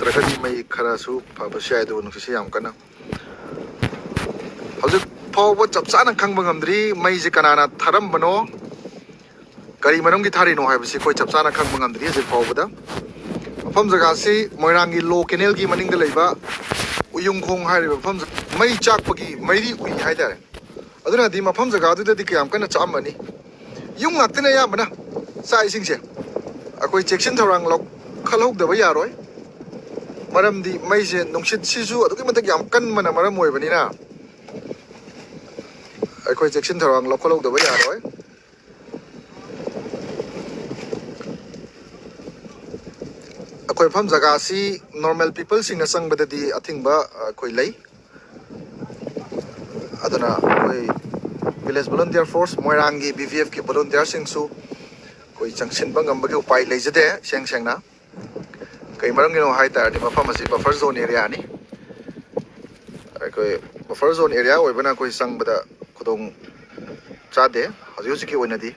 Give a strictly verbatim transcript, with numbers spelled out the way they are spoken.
ꯅꯠꯇ꯭ꯔꯒꯗꯤ ꯃꯩ ꯈꯔꯁꯨ ꯐꯕꯁꯨ ꯌꯥꯏ, ꯑꯗꯨꯕꯨ ꯅꯨꯡꯁꯤꯠꯁꯤ ꯌꯥꯝ ꯀꯟꯅ꯫ ꯍꯧꯖꯤꯛ ꯐꯥꯎꯕ ꯆꯞ ꯆꯥꯅ ꯈꯪꯕ ꯉꯝꯗ꯭ꯔꯤ ꯃꯩꯁꯦ ꯀꯅꯥꯅ ꯊꯥꯔꯝꯕꯅꯣ, ꯀꯔꯤ ꯃꯔꯝꯒꯤ ꯊꯥꯔꯤꯅꯣ ꯍꯥꯏꯕꯁꯤ ꯑꯩꯈꯣꯏ ꯆꯞ ꯆꯥꯅ ꯈꯪꯕ ꯉꯝꯗ꯭ꯔꯤ ꯍꯧꯖꯤꯛ ꯐꯥꯎꯕꯗ꯫ ꯃꯐꯝ ꯖꯒꯥꯁꯤ ꯃꯣꯏꯔꯥꯡꯒꯤ ꯂꯣ ꯀꯦꯅꯦꯜꯒꯤ ꯃꯅꯤꯡꯗ ꯂꯩꯕ ꯎꯌꯨꯡꯈꯣꯡ ꯍꯥꯏꯔꯤꯕ ꯃꯐꯝ, ꯃꯩ ꯆꯥꯛꯄꯒꯤ ꯃꯩꯔꯤ ꯎꯏ ꯍꯥꯏꯇꯥꯔꯦ꯫ ꯑꯗꯨꯅꯗꯤ ꯃꯐꯝ ꯖꯒꯥꯗꯨꯗꯗꯤ ꯀꯌꯥꯝ ꯀꯟꯅ ꯆꯥꯛꯑꯝꯃꯅꯤ꯫ ꯌꯨꯝ ꯉꯥꯛꯇꯅꯦ ꯑꯌꯥꯝꯕꯅ ꯆꯥꯛꯏꯁꯤꯡꯁꯦ꯫ ꯑꯩꯈꯣꯏ ꯆꯦꯛꯁꯤꯟ ꯊꯧꯔꯥꯡ ꯂꯧꯈꯠꯍꯧꯗꯕ ꯌꯥꯔꯣꯏ꯫ ꯃꯔꯝꯗꯤ ꯃꯩꯁꯦ ꯅꯨꯡꯁꯤꯠꯁꯤꯁꯨ ꯑꯗꯨꯛꯀꯤ ꯃꯇꯤꯛ ꯌꯥꯝ ꯀꯟꯕꯅ ꯃꯔꯝ ꯑꯣꯏꯕꯅꯤꯅ ꯑꯩꯈꯣꯏ ꯆꯦꯛꯁꯤꯟ ꯊꯧꯔꯥꯡ ꯂꯧꯈꯠꯍꯧꯗꯕ ꯌꯥꯔꯣꯏ꯫ ꯑꯩꯈꯣꯏ ꯃꯐꯝ ꯖꯒꯥꯁꯤ ꯅꯣꯔꯃꯦꯜ ꯄꯤꯄꯜꯁꯤꯡꯅ ꯆꯪꯕꯗꯗꯤ ꯑꯊꯤꯡꯕ ꯑꯩꯈꯣꯏ ꯂꯩ꯫ ꯑꯗꯨꯅ ꯑꯩꯈꯣꯏ ꯚꯤꯂꯦꯖ ꯚꯣꯂꯨꯟꯇꯤꯌꯔ ꯐꯣꯔꯁ ꯃꯣꯏꯔꯥꯡꯒꯤ ꯚꯤ ꯚꯤ ꯑꯦꯐꯀꯤ ꯚꯣꯂꯨꯟꯇꯤꯌꯔꯁꯤꯡꯁꯨ ꯑꯩꯈꯣꯏ ꯆꯪꯁꯤꯟꯕ ꯉꯝꯕꯒꯤ ꯎꯄꯥꯏ ꯂꯩꯖꯗꯦ꯫ ꯏꯁꯦꯡ ꯁꯦꯡꯅ ꯀꯩ ꯃꯔꯝꯒꯤꯅꯣ ꯍꯥꯏ ꯇꯥꯔꯗꯤ ꯃꯐꯝ ꯑꯁꯤ ꯕꯐꯔ ꯖꯣꯟ ꯑꯦꯔꯤꯌꯥꯅꯤ꯫ ꯑꯩꯈꯣꯏ ꯕꯐꯔ ꯖꯣꯟ ꯑꯦꯔꯤꯌꯥ ꯑꯣꯏꯕꯅ ꯑꯩꯈꯣꯏ ꯆꯪꯕꯗ ꯈꯨꯗꯣꯡ ꯆꯥꯗꯦ ꯍꯧꯖꯤꯛ ꯍꯧꯖꯤꯛꯀꯤ ꯑꯣꯏꯅꯗꯤ꯫